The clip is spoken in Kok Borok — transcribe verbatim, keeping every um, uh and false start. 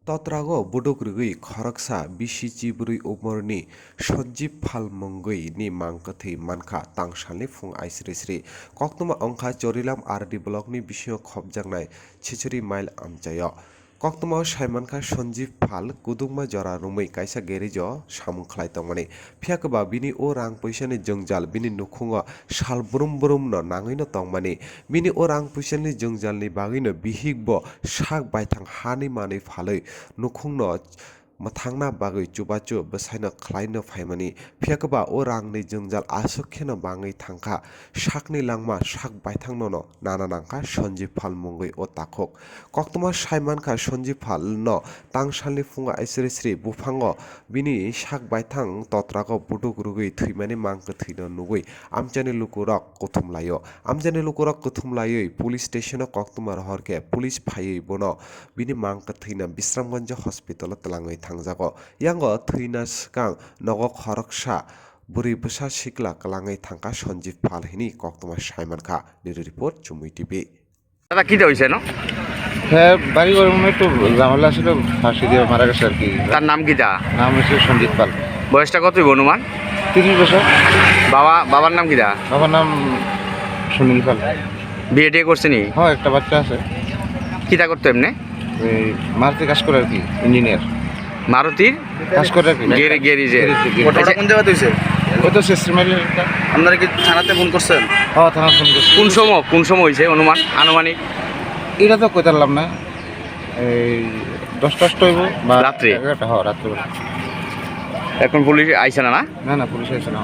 Totrago buduk rwgwi khoroksa bisi chibrwi umorni Sanjib Pal mungwi ni mang kwthwi mankha tangsalni phung aisri sri. Koktwma wngkha Chorilam R D block ni bisingo khopjaknai Chichuri mile amchaio. Koktwmao saimankha Sanjib Pal kudukma jora romwi kaisa garage o samung khlai tongmani. Phiya kwba bini o rang puisani jwngjal bini nukhungo sal brum brum no nangwi no tongmani. Bini o rang puisani jwngjalni bagwino bihik bo sak baithang hani manwi phalwi nukhungno mwthangna bagwi chubachu bwsaino khlaino phaimani. Phiya kwba o rangni jwngjal aswk kheno bangwi thangkha, sakni langma sak baithangno no nana nangkha Sanjib Pal mungwi o takhuk. Koktwma saimankha Sanjib Pal no tangsalni phungo aisri sri buphango bini sak baithang totrago buduk rwgwi thwimani mang kwthwino nugwi amchaini lukurok kuthum laio. Amchaini lukurok kuthum laiwi police stationo koktwma rohor khe police phaiwi bono bini mang kwthwino Bisramganj hospitalo twlangwi thangjago. Yango thwina swkang nogo khoroksa bwrwi bwsa sikla kwlangwi thangkha Sanjib Pal hwnwi koktwma saimankha. Bureau report, Chumui T V. দাদা, কিতা হইছে ন? হ্যাঁ, বাড়ি ঘরের মধ্যে একটু ঝামেলা ছিল, ফাঁসি দিয়ে মারা গেছে আর কি। তার নাম কিতা? নাম হচ্ছে সন্দীপ পাল। বয়সটা কত হইব অনুমান? তিরিশ বছর। বাবা, বাবার নাম কিতা? বাবার নাম সুনীল পাল। বিয়ে টিয়ে করছে নি? হ্যাঁ, একটা বাচ্চা আছে। কিতা করতো এমনি? এই মারুতি কাজ করে আর কি, ইঞ্জিনিয়ার। মারুতির? কাজ করে আর কি। গ্যারে-, গ্যারেজে। গ্যারেজে, গ্যারেজে। ঘটনাটা কোন জায়গাতে হইছে? ওই তো শেষ মাইলের একটা। আপনারা কি থানাতে ফোন করছেন? হ্যাঁ, থানায় ফোন করছি। কোন সময়, কোন সময় হইছে অনুমান, আনুমানিক? এটা তো কইতারলাম না। এই দশটা দশটা হইব বা রাত্রে? এগারোটা, হ্যাঁ, রাত্রেবেলা। এখন পুলিশ আইছে না, না? না, না, পুলিশ আইছে না।